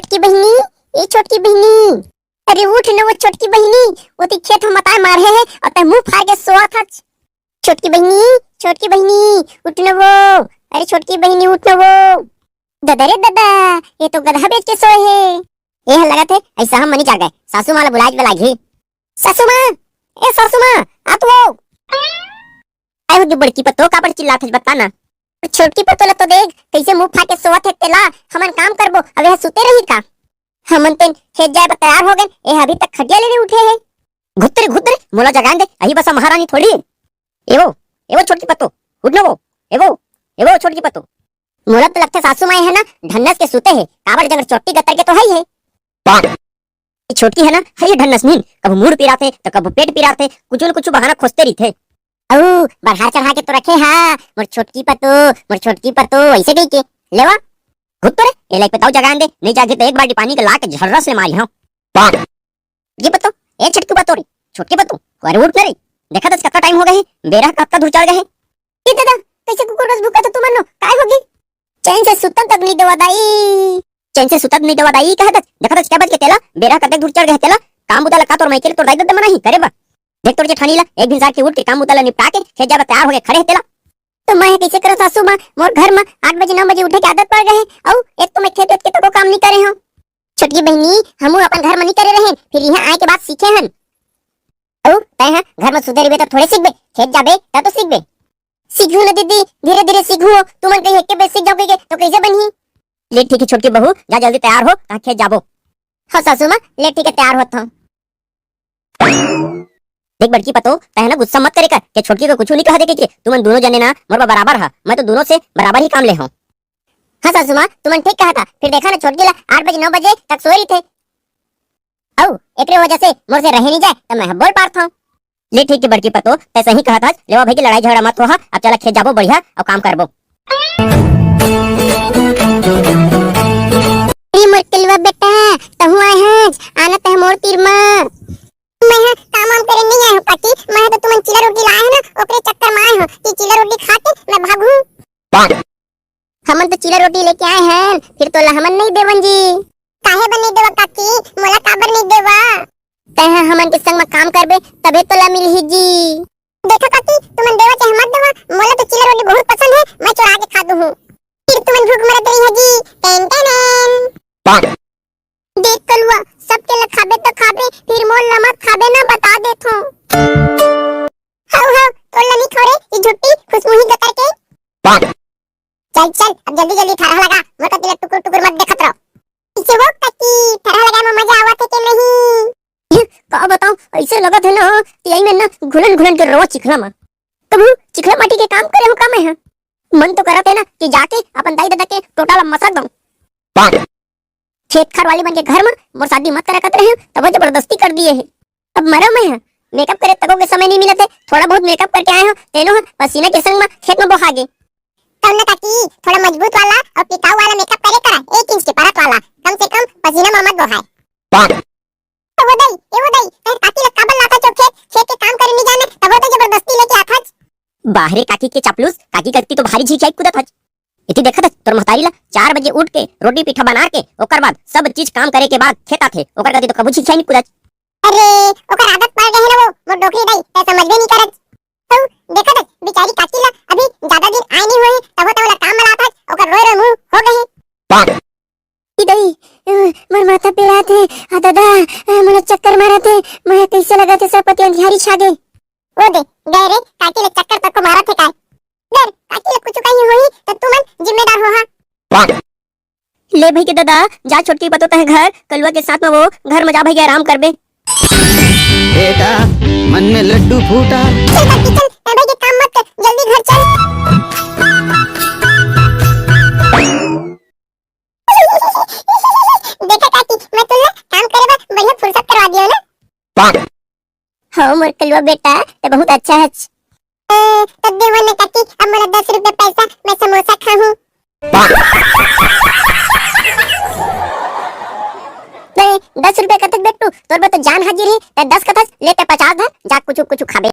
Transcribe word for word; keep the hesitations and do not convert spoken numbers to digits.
छोटकी बहिनी, ए छोटकी बहिनी, अरे उठ न वो छोटकी बहिनी, ओती खेत हम बताए मारे हे अउ तैं मुंह फार के सोवत हच। छोटकी बहिनी, छोटकी बहिनी, उठ न वो, अरे छोटकी बहिनी उठ न वो। ददा रे ददा, ये तो गदहा बेच के सोए हे। ए ह लगत हे अइसा हम मनी जागे, सासू मां ला बुलाए बर लागही। सासू मां, ए सासू मां, आ तो। आए हो जो बड़की पतो, काबर चिल्लात हच, बता ना। छोटकी पतो ला तो देख, कइसे मुंह फार के सोवत हे तेला, हमन काम करबो, अब यह सुते रही का? हमन तेन खेत जाए बर तैयार हो गेन, ए अभी तक खटिया ले नइ उठे हे। घुत्तरी घुत्तरी, मोला जगान दे, अही बस महारानी थोड़ी। ए वो, ए वो छोटकी पतो, उठ ना वो, ए वो, ए वो छोटकी पतो। मोला तो लगथे सासू मां हे ना, ढन्नस के सुते हे, काबर जगर चोट्टी गतर के तो हई हे। ये छोटकी हे ना, हई ढन्नस नीन, कभू मुड़ पिराथे, त कभू पेट पिराथे, कुछु न कुछु बहाना खोजते रहिथे। अउ बढ़ा चढ़ा के तो रखे हा, मोर छोटकी पतो, मोर छोटकी पतो, अइसे कहि के। लेवा, घुत तो रे, ए लाइक पे ताऊ जगान दे, नइ जागे त एक बाल्टी पानी के ला के झर्रस ले मारी, हां। ये पतो, ए छोटकी पतो रे, छोटकी पतो, अरे उठ ना रे, देखत हच कतका टाइम हो गे हे, बेरा कतका दूर चढ़ गे हे। ए ददा, कइसे कुकुर कस भूकत हो तुमन नो? काय होगे? चैन से सुतन तक नइ देवा दाई। चैन से सुतन नइ देवा दाई, कहत हच, देखत हच, काय बज गे तेला? बेरा कतेक दूर चढ़ गे हे तेला? काम बुता ला का तोर माई के ले तोर दाई ददा मना ही करे बा। देख तोर जेठानी ला, एक भिनसार के उठ के काम बुता ला निपटा के खेत जाए बर तैयार होके खड़े हे तेला। त मैं कइसे करंव सासू मां, मोर घर म आठ बजे नौ बजे उठे के आदत पड़ गे हे, अउ एक तो मैं खेत वेत के तको काम नइ करे हंव। छोटकी बहिनी, हमू अपन घर म नइ करे रहेन, फेर इहां आए के बाद सीखे हन। अउ तैं ह घर म सुते रहिबे त थोड़े सीखबे, खेत जाबे त तो सीखबे। सीखहूं न दीदी, धीरे धीरे सीखहूं, तुमन कहीं एके बेर सीख जाओ कहिके त कइसे बनही? ले ठीक हे छोटकी बहू, जा जल्दी तैयार हो, तहां खेत जाबो। हां सासू मां, ले ठीक हे तैयार होत हंव। देख बड़की पतो, तैं ह ना गुस्सा मत करे कर, के छोटकी को कुछु नइ कहा दे कहिके, तुमन दूनों जने ना मोर बर बराबर हा, मैं तो दूनों से बराबर ही काम ले हंव। हां सासू मां, तुमन ठीक कहा था, फेर देखा ना छोटकी ला आठ बजे नौ बजे तक सोए रहिथे। अउ एकरे वजह से मोर से रहे नइ जाए, त मैं ह बोल पारथंव। ले ठीक हे बड़की पतो, तैं सही कहा था, लेवा भई के लड़ाई झगड़ा मत होहा, अब चला खेत जाबो बढ़िया अउ काम करबो। ए मोर कलुआ बेटा, तहूं आए हच, आना तैं मोर तीर म। मैं ह काम वाम करे नइ आए हंव काकी, मैं ह तो तुमन चीला रोटी लाए हव ना, ओकरे चक्कर म आए हंव कि चीला रोटी खा के मैं भागहूं। हमन तो चीला रोटी लेके आए हन, फेर तोला हमन नइ देवन जी। काहे बर नइ देवा काकी, मोला काबर नइ देवा? तैं ह हमन के संग म काम करबे तभे तोला मिलही जी। देखा काकी, तुमन देवा चाहे मत देवा, मोला तो चीला रोटी बहुत पसंद हे, मैं चुरा के खा दूहूं। फेर तुमन भूख मरत रही जी। Ten ten. देख कलुआ, सबके ल खाबे त खाबे, फेर मोर ल मत खाबे ना, बता देथंव। हव हव, तोर ल नइ थोरे, ये झुट्टी खुशमुही गतर के। चल चल, अब जल्दी जल्दी थरहा लगा, मोर कति ल टुकुर टुकुर मत देखत रहो। कइसे वो काकी, थरहा लगाए म मजा आवत हे के नहीं? का बतांव, अइसे लगत हे ना कि एमे ना घुलन घुलन के रोवा चिखला म। कभू चिखला माटी के काम करे हंव का मैं ह? मन तो करत हे ना कि जाके अपन दाई ददा के टोटा ला मसक दंव। खेत खार वाली मन के घर म मोर शादी मत करे कहत रहे हंव, तभो जबरदस्ती कर दिए हे। अब मरंव मैं ह, मेकअप करे तको के समय नइ मिलत हे, थोड़ा बहुत मेकअप करके आए हंव, तेनो ह पसीना के संग म खेत म बोहा गे। तब ना काकी, थोड़ा मजबूत वाला अउ टिकाऊ वाला मेकअप करे करा, एक इंच के परत वाला, कम से कम पसीना म मत बोहाय। ए वो दई, ए वो दई, तैं काकी ल काबर लाथच ओ खेत, खेत के काम करे नइ जाने, तभो तो जबरदस्ती लेके आथच। बाह रे काकी के चापलूस, काकी कति तो भारी झिकियाई कूदत हच। एती देखत हच, तोर महतारी ला चार बजे उठ के रोटी पीठा बना के ओकर बाद सब चीज काम करे के बाद खेत आथे, ओकर कति तो कभू झिकियाई नइ कूदच। अरे, ओकर आदत पड़ गे हे ना वो, मोर डोकरी दई, तैं समझबे नइ करच। तो देखत हच, बिचारी काकी ला अभी जादा दिन आए नइ होही, तभो तभो ला काम म लाथच, ओकर रोए रोए मुंह हो गे हे। ए दई, अ, मोर माथा पिरात हे, आ ददा, अ, मोला चक्कर मारत हे, मैं कइसे लगत हे, सब कति अंधियारी छा गे। ओ दे, गए रे, काकी ले चक्कर तको मारत हे काय? डर, काकी ले कुछु कहीं होही, त तुमन जिम्मेदार होहा। ले भई के ददा, जा छोटकी पतो तहे घर, कलुआ के साथ म वो घर म जा भई के आराम करबे। बेटा, मन में लड्डू फूटा। चल काकी चल, तैं भई के काम मत कर, जल्दी घर चल। देखा काकी, मैं तुला काम करे बर बढ़िया फुर्सत करवा दियो ना। हव मोर कलुआ बेटा, तैं बहुत अच्छा हच। ए, तब दे वो ना काकी, अब मोला दस रुपया पैसा, मैं समोसा खाहूं। ए, दस रुपया कथच बेटू, तोर बर तो जान हाजिर हे, तैं दस कथच, ले तैं पचास धर, जा कुछु कुछु खाबे।